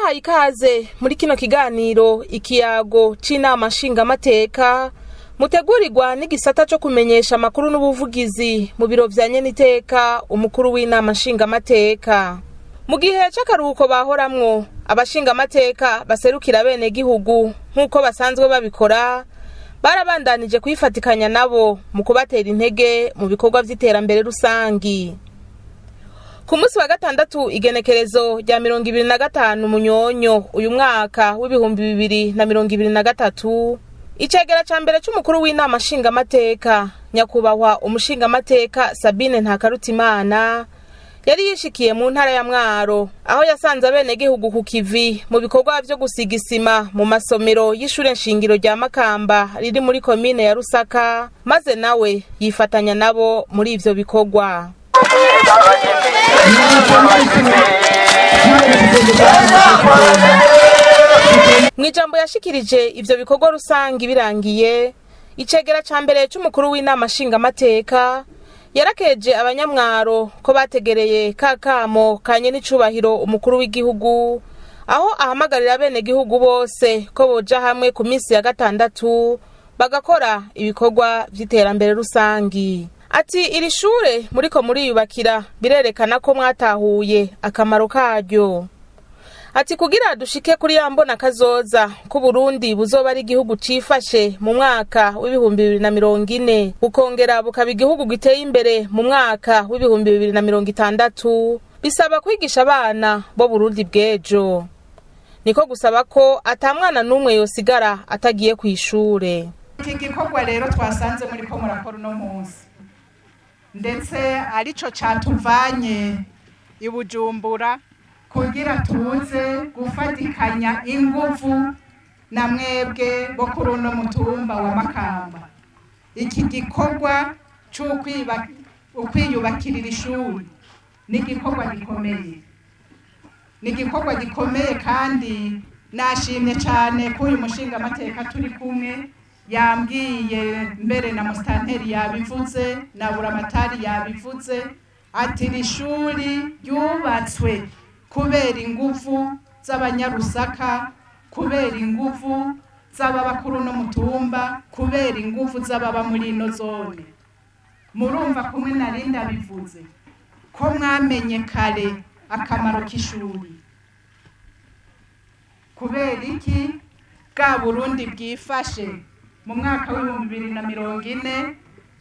Ndabahaye ikaze muri kino kiganiro ikiyago c'inama nshingamateka mutegurirwa n'igisata co kumenyesha amakuru n'ubuvugizi mu biro vya nyeniteka umukuru w'inama nshingamateka. Mu gihe c'akaruhuko bahoramwo, abashingamateka baserukira bene gihugu nk'uko basanzwe babikora, barabandanije kwifatikanya nabo mu kubatera intege mu bikorwa vy'iterambere rusangi. Ku munsi wa gatandatu, igenekerezo rya 25 Munyonyo uyu mwaka w'2023, icegera ca mbere c'umukuru w'inama nshingamateka, nyakubahwa umushingamateka Sabine Ntakarutimana, yari yishikiye mu ntara ya Mwaro, aho yasanze abenegihugu ku kivi mu bikorwa vyo gusiga isima mu masomero y'ishure nshingiro rya Makamba riri muri komine ya Rusaka, maze nawe yifatanya nabo muri ivyo bikorwa. Mw'ijambo yashikirije ivyo bikorwa rusangi birangiye, icegera ca mbere c'umukuru w'inama nshingamateka yarakeje abanyamwaro ko bategereye ka kamo kanye n'icubahiro umukuru w'igihugu, aho ahamagarira abenegihugu bose ko boja hamwe ku minsi ya gatandatu bagakora ibikorwa vy'iterambere rusangi. Ati: "Iri shure muriko muriyubakira birerekana ko mwatahuye akamaro karyo." Ati: "Kugira dushike kuri ya mbona kazoza ko Burundi buzoba ari igihugu cifashe mu mwaka w'2040, bukongera bukaba igihugu giteye imbere mu mwaka w'2060, bisaba kwigisha abana bo Burundi bw'ejo." Niko gusaba ko ata mwana n'umwe yosigara atagiye kw'ishure. Iki gikorwa rero twasanze muri ko murakora uno munsi, ndetse arico catuvanye i Bujumbura kugira tuze gufatikanya inguvu na mwebwe bo kuri uno mutumba wa Makamba. Iki gikorwa c'ukwiyubakirira ishuri ni igikorwa gikomeye, ni igikorwa gikomeye, kandi nashimye cyane ko uyu mushingamateka turi kumwe yambwiye, mbere na musitanteri yabivuze na buramatari yabivuze, ati iri shuri ryubatswe kubera inguvu z'Abanyarusaka, kubera inguvu z'ababa kuri uno mutumba, kubera inguvu z'ababa muri ino zone. Murumva kumwe narinda bivuze ko mwamenye kare akamaro k'ishuri. Kubera iki? Bwa Burundi bwifashe mu mwaka w'2040,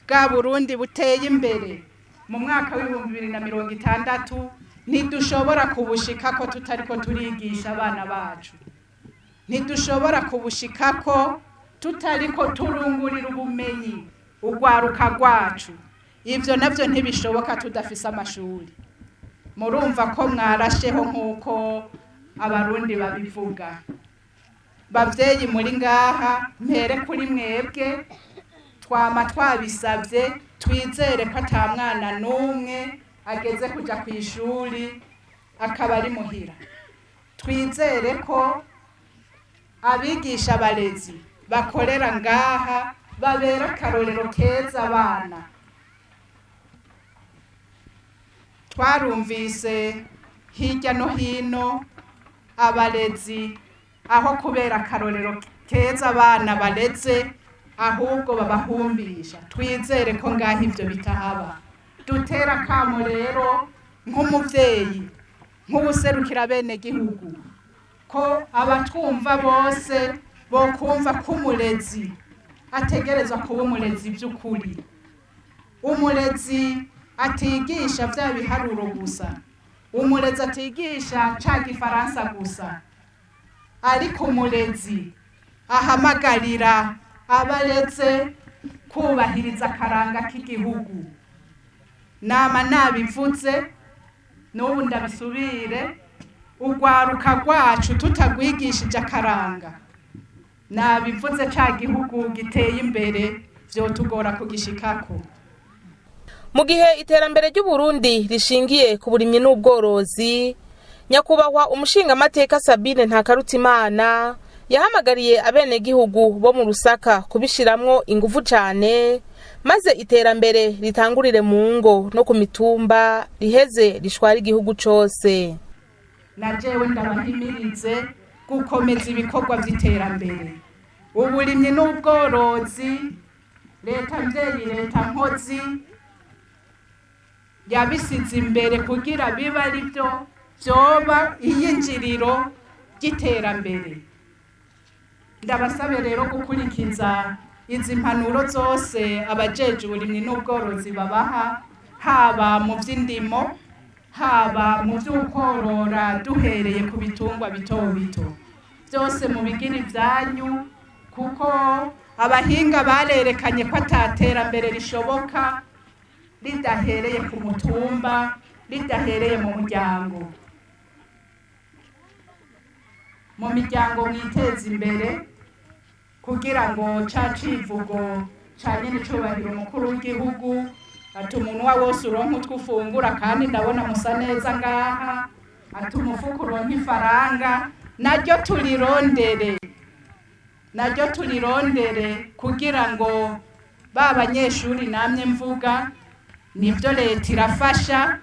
bwa Burundi buteye imbere mu mwaka w'2060, ntidushobora kubushikako tutariko turigisha abana bacu, ntidushobora kubushikako tutariko turungurira ubumenyi urwaruka rwacu. Ivyo navyo ntibishoboka tudafise amashuri. Murumva ko mwarasheho, nk'uko Abarundi babivuga. Bavyeyi muri ngaha, mpere kuri mwebwe, twama twabisavye, twizere ko ata mwana n'umwe ageze kuja ku ishuri akaba ari muhira. Twizere ko abigisha, abarezi bakorera ngaha babera akarorero keza abana. Twarumvise hirya no hino abarezi, aho kubera akarorero keza abana bareze, ahubwo babahumbisha. Twizere ko ngaho ivyo bitahaba. Dutera akamo rero nk'umuvyeyi, nk'uwuserukira bene gihugu, ko abatwumva bose bokumva ko umurezi ategerezwa kuba umurezi by'ukuri, umurezi atigisha vya biharuro gusa, umurezi atigisha ca gifaransa gusa, ariko umurezi ahamagarira abareze kubahiriza akaranga k'igihugu. Nama nabivuze, n'ubu ndabisubire: urwaruka rwacu tutagwigishije akaranga, nabivuze, ca gihugu giteye imbere vyotugora kugishikako. Mu gihe iterambere ry'Uburundi rishingiye ku burimyi n'ubworozi, nyakubahwa umushingamateka Sabine Ntakarutimana yahamagariye abenegihugu bo mu Rusaka kubishiramwo inguvu cane, maze iterambere ritangurire mu ngo no ku mitumba, riheze rishwara igihugu cose. Na jewe ndabahimirize gukomeza ibikorwa vy'iterambere, uburimyi n'ubworozi. Leta mvyeyi, leta nkozi yabisize imbere kugira bibe ari byo vyoba iyinjiriro ry'iterambere. Ndabasabe rero gukurikiza izi mpanuro zose abajeje uburimyi n'ubworozi babaha, haba mu vy'indimo, haba mu vy'ukworora, duhereye ku bitungwa bito bito. Byose mubigira ivyanyu, kuko abahinga barerekanye ko ataterambere rishoboka ridahereye ku mutumba, ridahereye mu muryango. Mu miryango mwiteza imbere, kugira ngo ca civugo ca nyene icubahiro umukuru w'igihugu ati: "Umunwa wose uronke utwo ufungura." Kandi ndabona musa neza ngaha, ati: "Umufuko uronke ifaranga." Naryo turirondere, naryo turirondere, kugira ngo ba banyeshuri namye mvuga, nibyo leta irafasha,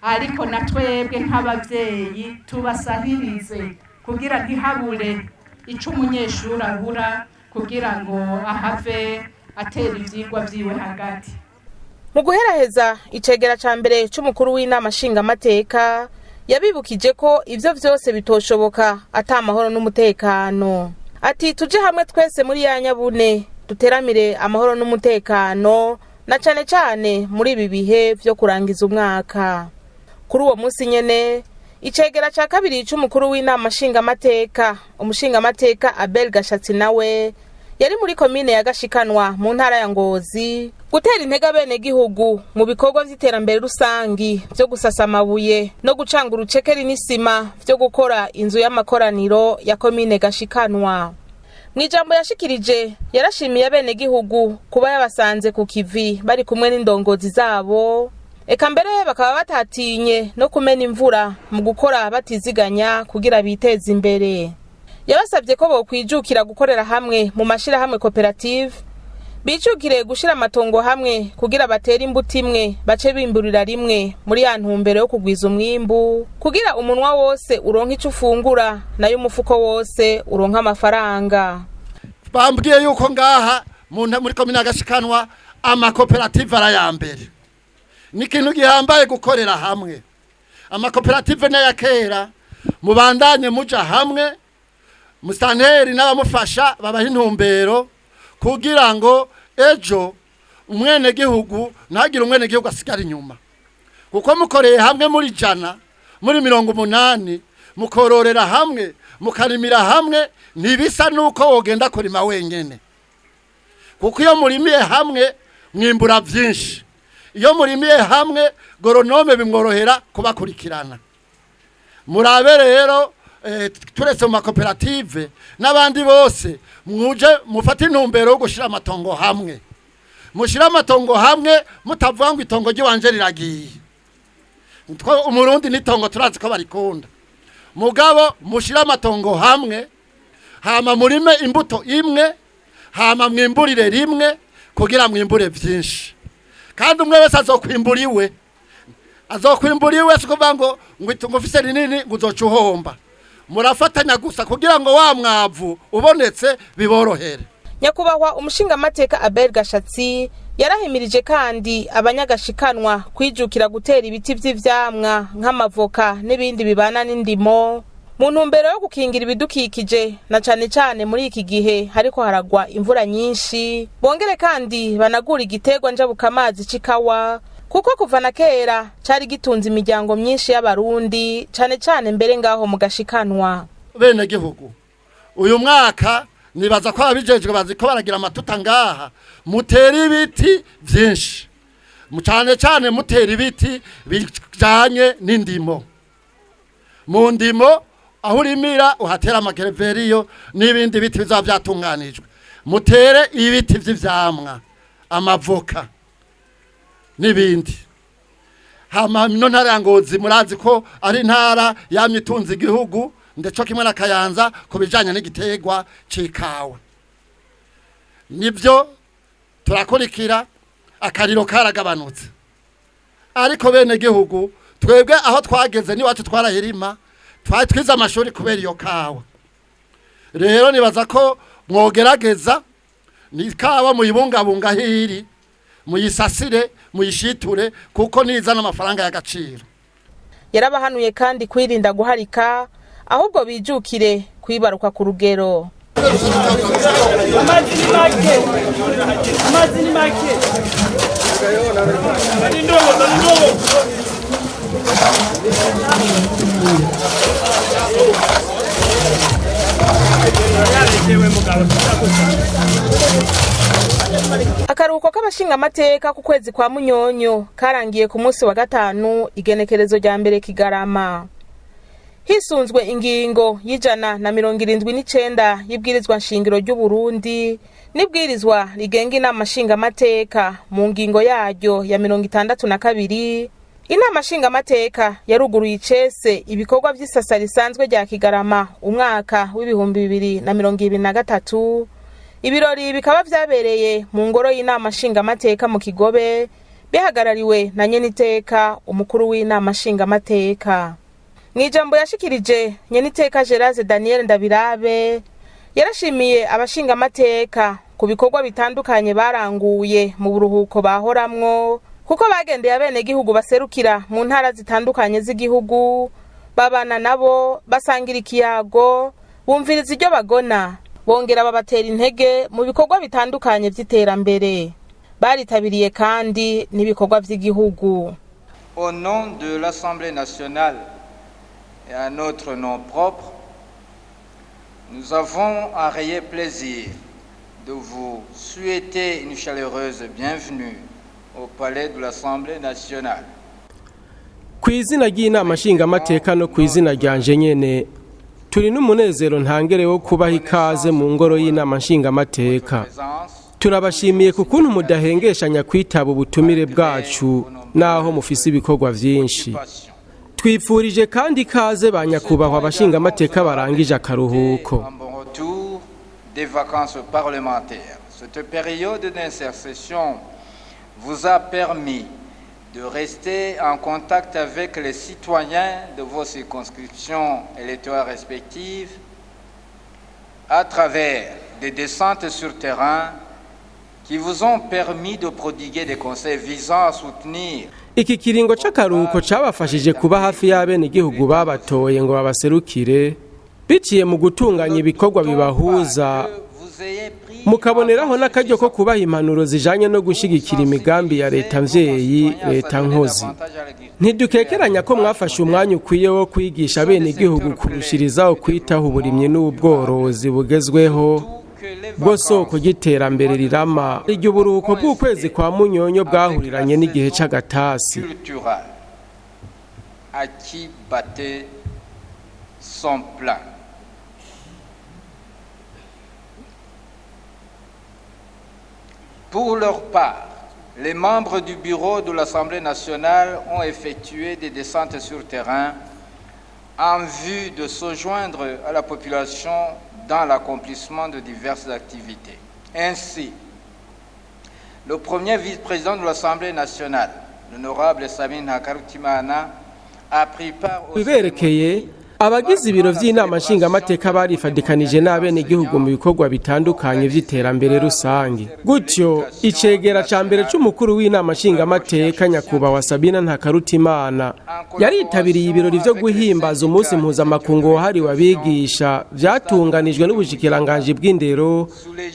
ariko na twebwe nk'abavyeyi tubasahirize kugira ntihabure ico umunyeshuri abura kugira ngo ahave atera ivyigwa vyiwe hagati. Mu guheraheza, icegera ca mbere c'umukuru w'inama nshingamateka yabibukije ko ivyo vyose bitoshoboka ata amahoro n'umutekano. Ati: "Tuje hamwe twese muri ya nyabune, duteramire amahoro n'umutekano, na cane cane muri ibi bihe vyo kurangiza umwaka." Kuri uwo munsi nyene, icegera ca kabiri c'umukuru w'inama nshingamateka, umushingamateka Abel Gashatsi, nawe yari muri komine ya Gashikanwa mu ntara ya Ngozi gutera intege abenegihugu mu bikorwa vy'iterambere rusangi vyo gusasa amabuye no gucanga urucekeri n'isima vyo gukora inzu y'amakoraniro ya komine Gashikanwa. Mw'ijambo yashikirije, yarashimiye abenegihugu kuba yabasanze ku kivi bari kumwe n'indongozi zabo, eka mbere bakaba batatinye no kumena imvura mu gukora batiziganya kugira biteze imbere. Yabasabye ko bokwijukira gukorera hamwe mu mashirahamwe koperative, bijukire gushira amatongo hamwe kugira batere imbuto imwe, bace bimburira rimwe, muri ya ntumbero yo kugwiza umwimbu, kugira umunwa wose uronke ico ufungura, nayo umufuko wose uronke amafaranga. Bambwiye yuko ngaha muri komine ya Gashikanwa amakoperative arayambere. Ni ikintu gihambaye gukorera hamwe. Amakoperative n'aya kera, mubandanye muja hamwe. Musitanteri n'abamufasha babaha intumbero kugira ngo ejo umwenegihugu ntagire umwenegihugu asigara inyuma, kuko mukoreye hamwe muri 100, muri 80, mukororera hamwe, mukarimira hamwe, ntibisa nuko wogenda kurima wenyene, kuko iyo murimiye hamwe mwimbura byinshi. Iyo murimiye hamwe, agronome bimworohera kubakurikirana. Murabe rero, turetse mu makoperative n'abandi bose, mwuje mufate intumbero yo gushira amatongo hamwe. Mushire amatongo hamwe, mutavuga ngo itongo ry'iwanje riragiye. Umurundi n'itongo turazi ko barikunda. Mugabo mushire amatongo hamwe, hama murime imbuto imwe, hama mwimburire rimwe kugira mwimbure vyinshi. Kandi umwe wese azokwimbura iwe, azokwimbura iwe. Si ukuvuga ngo itungo ufise rinini ngo uzoca uhomba. Murafatanya gusa kugira ngo wa mwavu ubonetse biborohere. Nyakubahwa umushingamateka Abel Gashatsi yarahimirije kandi abanyagashikanwa kwijukira gutera ibiti vy'ivyamwa nk'amavoka n'ibindi bibana n'indimo, mu ntumbero yo gukingira ibidukikije, na cane cane muri iki gihe hariko haragwa imvura nyinshi. Bongere kandi banagura igiterwa njabukamazi c'ikawa, kuko kuva na kera cari gitunze imiryango myinshi y'Abarundi, cane cane mbere ngaho mu Gashikanwa. Bene gihugu, uyu mwaka nibaza ko ababijejwe bazi ko baragira amatuta ngaha. Mutera ibiti vyinshi, cane cane mutera ibiti bijanye n'indimo. Mu ndimo aho urimira uhatera amagereveriyo n'ibindi biti bizaba vyatunganijwe. Mutere ibiti vy'ivyamwa, amavoka n'ibindi. Hama ino ntara ya Ngozi murazi ko ari intara yamye itunze igihugu, ndetse kimwe na Kayanza, ku bijanye n'igiterwa c'ikawa. Nibyo turakurikira, akariro karagabanutse, ariko bene gihugu, twebwe aho twageze niwacu twarahirima. Twari twize amashuri kubera iyo kawa. Rero nibaza ko mwogerageza ni kawa muyibungabunga hiri, muyisasire, muyishiture, kuko nizana amafaranga y'agaciro. Yarabahanuye kandi kwirinda guharika, ahubwo bijukire kwibaruka ku rugero. Amazi ni make, amazi ni make. Ni ndogo, ni ndogo. Akaruhuko k'abashingamateka ku kwezi kwa Munyonyo karangiye ku munsi wa gatanu, igenekerezo rya 1 Kigarama, hisunzwe ingingo y'179 y'ibwirizwa nshingiro ry'u Burundi n'ibwirizwa rigenga inama nshingamateka mu ngingo yaryo ya 62. Inama nshingamateka yaruguruye icese ibikorwa vy'isasa risanzwe rya Kigarama umwaka w'2023. Ibirori bikaba vyabereye mu ngoro y'inama nshingamateka mu Kigobe, bihagarariwe na nyeniteka umukuru w'inama nshingamateka. Mw'ijambo yashikirije, nyeniteka Gerase Daniel Ndabirabe yarashimiye abashingamateka ku bikorwa bitandukanye baranguye mu buruhuko bahoramwo, kuko bagendeye abenegihugu baserukira mu ntara zitandukanye z'igihugu, babana nabo, basangira ikiyago, bumviriza iryo bagona, bongera babatera intege mu bikorwa bitandukanye vy'iterambere. Baritabiriye kandi n'ibikorwa vy'igihugu. Au nom de l'Assemblée nationale et à notre nom propre, nous avons un réel plaisir de vous souhaiter une chaleureuse bienvenue au Palais de l'Assemblée nationale. Ku izina ry'inama nshingamateka no ku izina ryanje nyene, turi n'umunezero ntangere wo kubaha ikaze mu ngoro y'inama nshingamateka. Turabashimiye ku kuntu mudahengeshanya kwitaba ubutumire bwacu naho mufise ibikorwa vyinshi. Twipfurije kandi ikaze ba nyakubahwa abashingamateka barangije akaruhuko. Un bon retour des vacances parlementaires. Cette période d'intercession vous a permis de rester en contact avec les citoyens de vos circonscriptions électorales respectives à travers des descentes sur terrain qui vous ont permis de prodiguer des conseils visant à soutenir Iki kiringo c'akaruhuko cabafashije kuba hafi y'abenegihugu babatoye ngo babaserukire, biciye mu gutunganya ibikorwa bibahuza, mukaboneraho n'akaryo ko kubaha impanuro zijanye no gushigikira imigambi ya leta mvyeyi, leta nkozi. Ntidukekeranya ko mwafashe umwanya ukwiye wo kwigisha abenegihugu kurushirizaho kwitaho uburimyi n'ubworozi bugezweho, bwo soko ry'iterambere rirama. Iryo buruhuko bw'ukwezi kwa Munyonyo bwahuriranye n'igihe c'agatasi. Culturel à qui battait son plein. Pour leur part, les membres du bureau de l'Assemblée nationale ont effectué des descentes sur terrain en vue de se joindre à la population dans l'accomplissement de diverses activités. Ainsi, le premier vice-président de l'Assemblée nationale, l'honorable Sabine Ntakirutimana, a pris part aux Biberekeye, abagize ibiro vy'inama nshingamateka barifadikanije n'abenegihugu mu bikorwa bitandukanye vy'iterambere rusange. Gutyo icegera ca mbere c'umukuru w'inama nshingamateka, nyakubahwa Sabina Ntakarutimana, yaritabiriye ibirori vyo guhimbaza umunsi mpuzamakungu wahariwe abigisha, vyatunganijwe n'ubushikiranganji bw'indero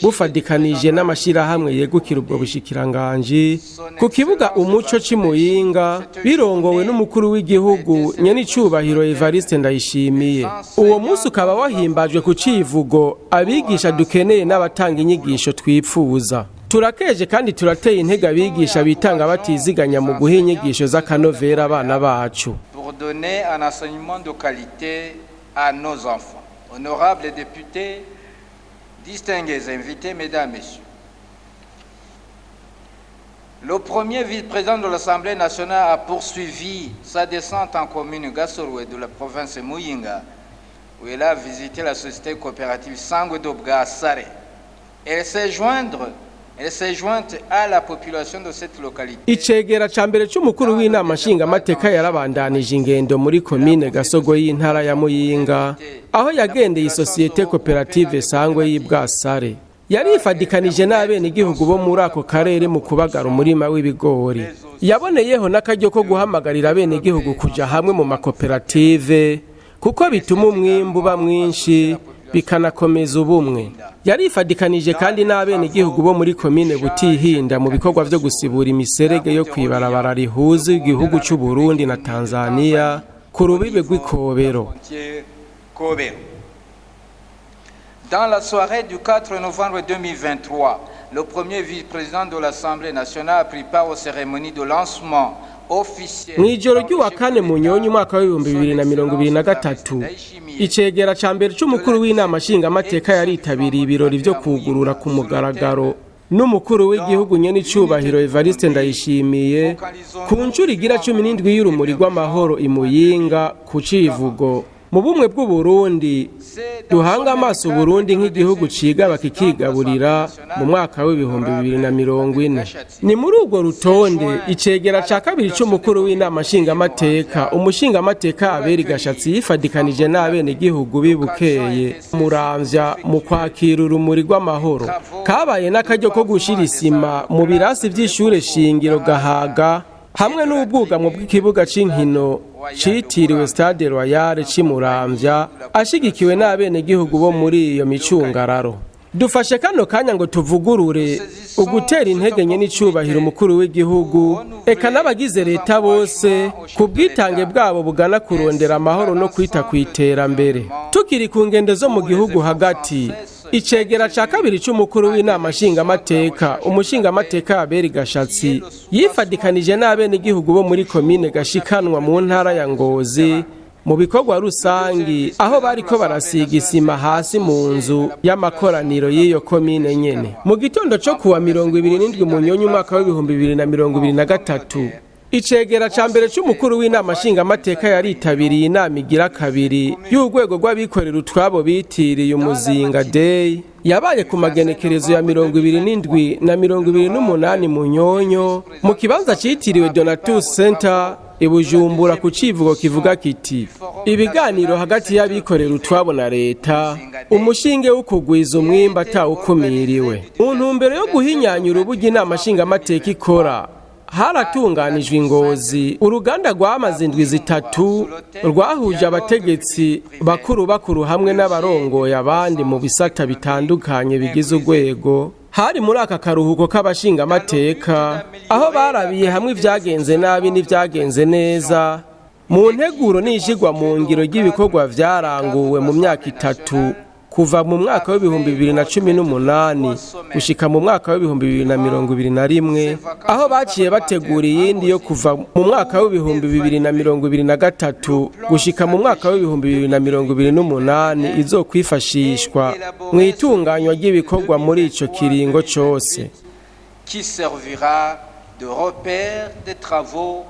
bufadikanije n'amashirahamwe yegukira ubwo bushikiranganji ku kibuga Umuco c'Imuyinga, birongowe n'umukuru w'igihugu nyenicubahiro Evariste Ndayishimiye. Uwo munsi ukaba wahimbajwe ku civugo "Abigisha dukeneye n'abatanga inyigisho twipfuza". Turakeje kandi turateye intege abigisha bitanga batiziganya mu guha inyigisho z'akanovera abana bacu. Pour donner un enseignement de qualité à nos enfants. Honorables députés, distingués invités, mesdames, messieurs, le premier vice-président de l'Assemblée nationale a poursuivi sa descente en commune Gasorwe de la province Muyinga, où il a visité la société coopérative Sangwe d'Obga Sare. Elle s'est joindre Elle s'est jointe à la population de cette localité. Icegera ca mbere c'umukuru w'inama nshingamateka yarabandanije ingendo muri komine Gasogo y'intara ya Muyinga, aho yagendeye isosiyete koperative Sangwe y'Ibwasare. Yarifadikanije n'abenegihugu bo muri ako karere mu kubagara umurima w'ibigori. Yaboneyeho n'akaryo ko guhamagarira abenegihugu kuja hamwe mu makoperative, kuko bituma umwimbu uba mwinshi bikanakomeza ubumwe. Yarifadikanije kandi n'abenegihugu bo muri komine Butihinda mu bikorwa vyo gusibura imiserege yo kwibarabara rihuza igihugu c'u Burundi na Tanzania ku rubibe rw'Ikobero. Frontière Kobero. Dans la soirée du 4 novembre 2023, le premier vice-président de l'Assemblée nationale a pris part aux cérémonies de lancement officiel. Mw'ijoro ry'uwa kane Munyonyi umwaka w'2023, icegera ca mbere c'umukuru w'inama nshingamateka yaritabiriye ibirori vyo kugurura ku mugaragaro n'umukuru w'igihugu nyene icubahiro Evariste Ndayishimiye ku nshuro igira 17 y'urumuri rw'amahoro i Muyinga, ku civugo: "Mu bumwe bw'Uburundi, duhanga amaso Uburundi nk'igihugu cigaba kikigaburira mu mwaka w'2040." Ni muri urwo rutonde icegera ca kabiri c'umukuru w'inama nshingamateka, umushingamateka Aberi Gashatsi, yifadikanije n'abenegihugu b'Ibukeye Muramvya mu kwakira urumuri rw'amahoro. Kabaye n'akaryo ko gushira isima mu birasi vy'ishure shingiro Gahaga hamwe n'ubwugamo bw'ikibuga c'inkino citiriwe Stade Royal c'i Muramvya, ashigikiwe n'abenegihugu bo muri iyo micungararo. Dufashe kano kanya ngo tuvugurure ugutera intege nye n'icubahiro umukuru w'igihugu eka n'abagize leta bose ku bwitange bwabo bugana kurondera amahoro no kwita ku iterambere. Tukiri ku ngendo zo mu gihugu hagati, icegera ca kabiri c'umukuru w'inama nshingamateka, umushingamateka Aberi Gashatsi, yifadikanije n'abenegihugu bo muri komine Gashikanwa mu ntara ya Ngozi mu bikorwa rusangi, aho bariko barasiga isima hasi mu nzu y'amakoraniro y'iyo komine nyene. Mu gitondo co kuwa 27 Munyonyi umwaka w'2023, icegera ca mbere c'umukuru w'inama nshingamateka yaritabiriye inama igira kabiri y'urwego rw'abikorera utwabo bitiriye Umuzinga Day, yabaye ku magenekerezo ya 27 na 28 Munyonyo mu kibanza citiriwe Donatus Center i Bujumbura, ku civugo kivuga kiti: "Ibiganiro hagati y'abikorera utwabo na leta, umushinge wo kugwiza umwimbu atawukumiriwe." Mu ntumbero yo guhinyanyura uburyo inama nshingamateka ikora, haratunganijwe i Ngozi uruganda rwamaze indwi 3 rwahuje abategetsi bakuru bakuru hamwe n'abarongoye abandi mu bisata bitandukanye bigize urwego. Hari muri aka karuhuko k'abashingamateka, aho barabiye hamwe ibyagenze nabi n'ibyagenze neza mu nteguro n'ishigwa mu ngiro ry'ibikorwa vyaranguwe mu myaka 3, kuva mu mwaka w'2018 gushika mu mwaka w'2021, aho baciye bategura iyindi yo kuva mu mwaka w'2023 gushika mu mwaka w'2028, izokwifashishwa mu itunganywa ry'ibikorwa muri ico kiringo cose. Qui servira de repère des travaux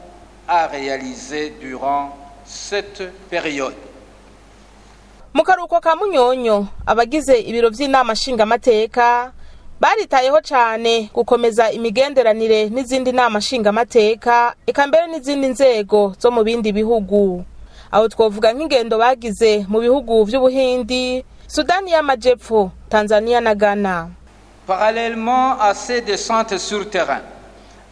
à réaliser durant cette période. Mu karuhuko ka Munyonyo, abagize ibiro vy'inama nshingamateka baritayeho cane gukomeza imigenderanire n'izindi nama nshingamateka, eka mbere n'izindi nzego zo mu bindi bihugu. Aho twovuga nk'ingendo bagize mu bihugu vy'Ubuhindi, Sudani y'Amajepfo, Tanzania na Ghana. Parallèlement à ces descentes sur terrain,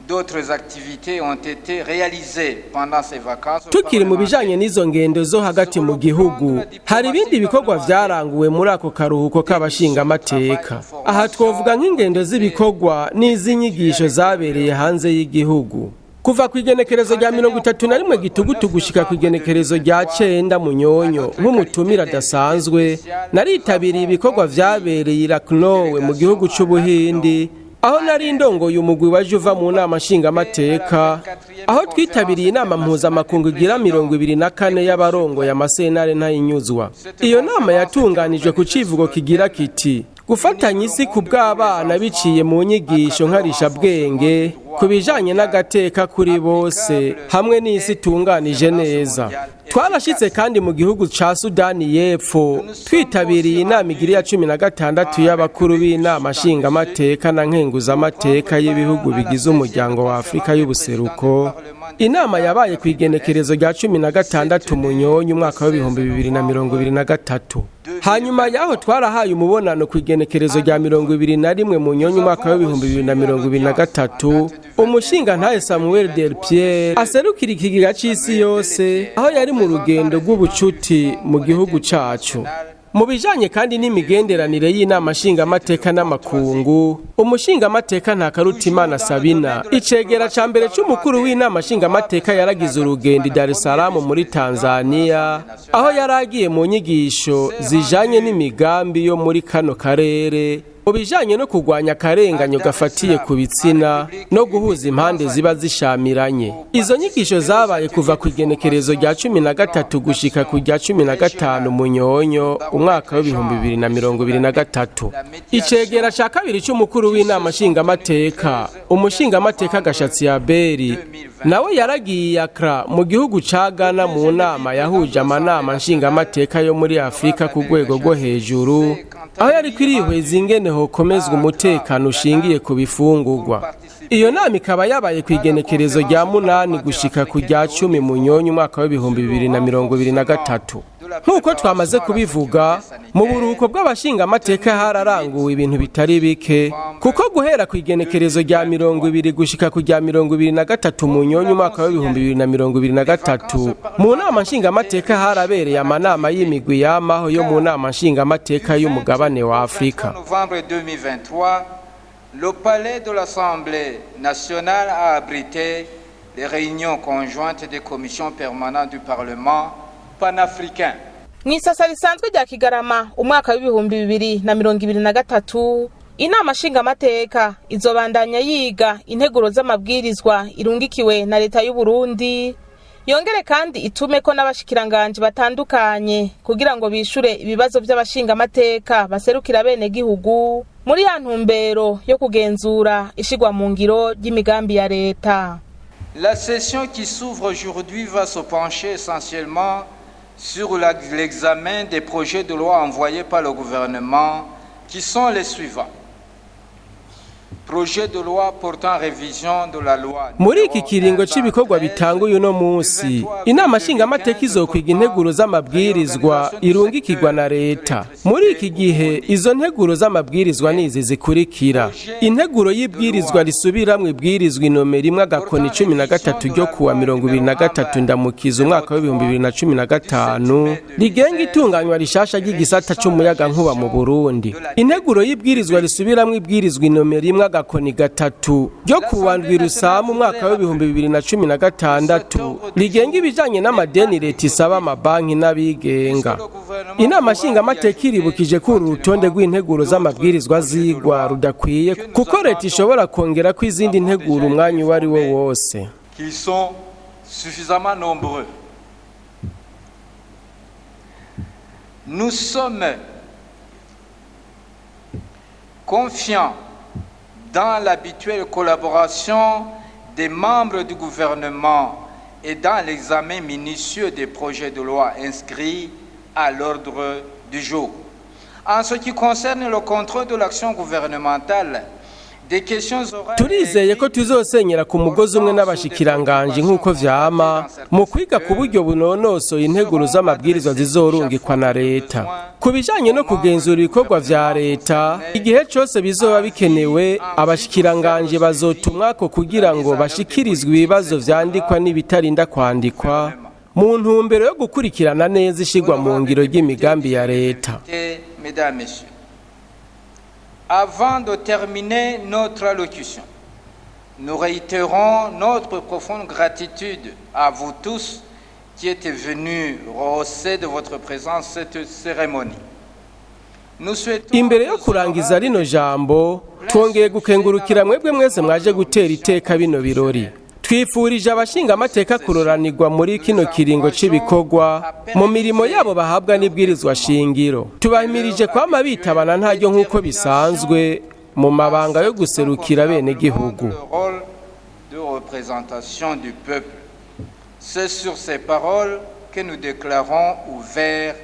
d'autres activités ont été réalisées pendant ces vacances. Tukiri mu bijanye n'izo ngendo zo hagati mu gihugu, hari ibindi bikorwa vyaranguwe muri ako karuhuko k'abashingamateka. Aha twovuga nk'ingendo z'ibikorwa n'iz'inyigisho zabereye hanze y'igihugu. Kuva ku igenekerezo rya 31 Gitugutu gushika ku igenekerezo rya 9 Munyonyo, nk'umutumira adasanzwe naritabiriye ibikorwa vyabereye i Lucknow mu gihugu c'Ubuhindi, aho nari ndongoye umugwi waje uva mu nama nshingamateka, aho twitabiriye inama mpuzamakungu igira 24 y'abarongoye amasenare ntayinyuzwa. Iyo nama yatunganijwe ku civugo kigira kiti: "Gufatanya isi ku bw'abana biciye mu nyigisho nkarishabwenge ku bijanye n'agateka kuri bose hamwe n'isi itunganije neza." Twarashitse kandi mu gihugu ca Sudani y'Epfo, twitabiriye inama igiri ya 16 y'abakuru b'inama nshingamateka na nkenguzamateka y'ibihugu bigize Umuryango wa Afurika y'Ubuseruko. Inama yabaye ku igenekerezo rya 16 Munyonyo umwaka wa 2023. Hanyuma yaho twarahaye umubonano ku igenekerezo rya 21 Munyonyo umwaka wa 2023 umushingantahe Samuel Del Pierre aserukira Ikigega c'Isi Yose, aho yari mu rugendo rw'ubucuti mu gihugu cacu. Mu bijanye kandi n'imigenderanire y'inama nshingamateka n'amakungu, umushingamateka Ntakarutimana Sabina, icegera ca mbere c'umukuru w'inama nshingamateka, yaragize urugendo i Dar es Salaam muri Tanzania, aho yari agiye mu nyigisho zijanye n'imigambi yo muri kano karere mu bijanye no kurwanya akarenganyo gafatiye ku bitsina no guhuza impande ziba zishamiranye. Izo nyigisho zabaye kuva ku igenekerezo rya 13 gushika ku rya 15 Munyonyo umwaka wa 2023. Icegera ca kabiri c'umukuru w'inama nshingamateka, umushingamateka Gashatsi Yaberi, nawe yaragiye Accra mu gihugu ca Ghana mu nama yahuje amanama nshingamateka yo muri Afurika ku rwego rwo hejuru, aho yari kwirihweza ingene hokomezwa umutekano ushingiye ku bifungurwa. Iyo nama ikaba yabaye ku igenekerezo rya 8 gushika ku rya 10 Munyonyo umwaka wa 2023. Nk'uko twamaze kubivuga, mu buruhuko bw'abashingamateka hararanguwe ibintu bitari bike, kuko guhera ku igenekerezo rya 20 gushika ku rya 23 Munyonyo umwaka wa 2023 mu nama nshingamateka harabereye amanama y'imigwi yamaho yo mu nama nshingamateka y'umugabane wa Afurika. Novembre 2023, le palais de l'Assemblée nationale a abrité les réunions conjointes des commissions permanentes du Parlement panafricain. Mu isasa risanzwe rya Kigarama umwaka wa 2023, inama nshingamateka izobandanya yiga integuro z'amabwirizwa irungikiwe na leta y'u Burundi, yongere kandi itume ko n'abashikiranganji batandukanye kugira ngo bishure ibibazo by'abashingamateka baserukira bene gihugu muri ya ntumbero yo kugenzura ishigwa mu ngiro ry'imigambi ya leta. La session qui s'ouvre aujourd'hui va se pencher essentiellement sur l'examen des projets de loi envoyés par le gouvernement, qui sont les suivants. Projet de loi portant révision de la loi Muri iki kiringo c'ibikorwa bitanguye uno munsi, inama nshingamateka izokwiga integuro z'amabwirizwa irungikirwa na leta. Muri iki gihe izo nteguro z'amabwirizwa nizi zikurikira: integuro y'ibwirizwa risubiramwo ibwirizwa inomero 1-13 ryo kuwa 23 Ndamukiza umwaka wa 2015 rigenga itunganywa rishasha ry'igisata c'umuyagankuba mu Burundi; integuro y'ibwirizwa risubiramwo ibwirizwa inomero 1-3 ryo kuwa 7 Rusama umwaka wa 2016 rigenga ibijanye n'amadeni leta isaba amabanki n'abigenga. Inama nshingamateka iribukije ko uru rutonde rw'integuro z'amabwirizwa zigwa rudakwiye, kuko leta ishobora kongera ko izindi nteguro umwanya uwo ari wo wose. Qu'ils sont suffisamment nombreux. Nous sommes confiants dans l'habituelle collaboration des membres du gouvernement et dans l'examen minutieux des projets de loi inscrits à l'ordre du jour. En ce qui concerne le contrôle de l'action gouvernementale, des questions orales Turizeye ko tuzosenyera ku mugozi umwe n'abashikiranganji nk'uko vyama mu kwiga ku buryo bunonosoye integuro z'amabwirizwa zizorungikwa na leta. Ku bijanye no kugenzura ibikorwa vya leta, igihe cose bizoba bikenewe abashikiranganji bazotumwako kugira ngo bashikirizwe ibibazo vyandikwa n'ibitarinda kwandikwa mu ntumbero yo gukurikirana neza ishigwa mu ngiro ry'imigambi ya leta. Mesdames, Messieurs, avant de terminer notre allocution, nous réitérons notre profonde gratitude à vous tous qui êtes venus rehausser de votre présence cette cérémonie. Nous souhaitons Imbere yo kurangiza rino jambo, twongeye gukengurukira mwebwe mwese mwaje gutera iteka bino birori. Twifurije abashingamateka kuroranirwa muri kino kiringo c'ibikorwa mu mirimo yabo bahabwa n'ibwirizwa shingiro. Tubahimirije kwama bitabana ntaryo nk'uko bisanzwe mu mabanga yo guserukira bene gihugu. Le rôle de représentation du peuple. C'est sur ces paroles que que nous déclarons ouverts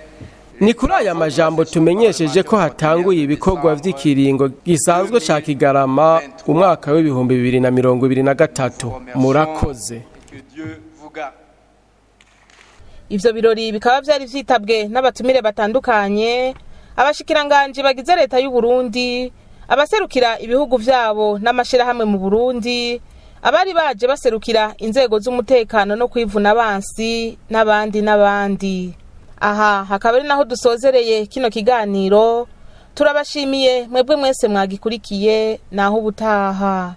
Ni kuri aya majambo tumenyesheje ko hatanguye ibikorwa vy'ikiringo gisanzwe ca Kigarama umwaka w'2023. Murakoze. Que Dieu vous garde. Ivyo birori bikaba vyari vyitabwe n'abatumire batandukanye, abashikiranganji bagize leta y'u Burundi, abaserukira ibihugu vyabo n'amashirahamwe mu Burundi, abari baje baserukira inzego z'umutekano no kwivuna abansi, n'abandi n'abandi. Aha hakaba ari naho dusozereye kino kiganiro. Turabashimiye mwebwe mwese mwagikurikiye. Naho ubutaha.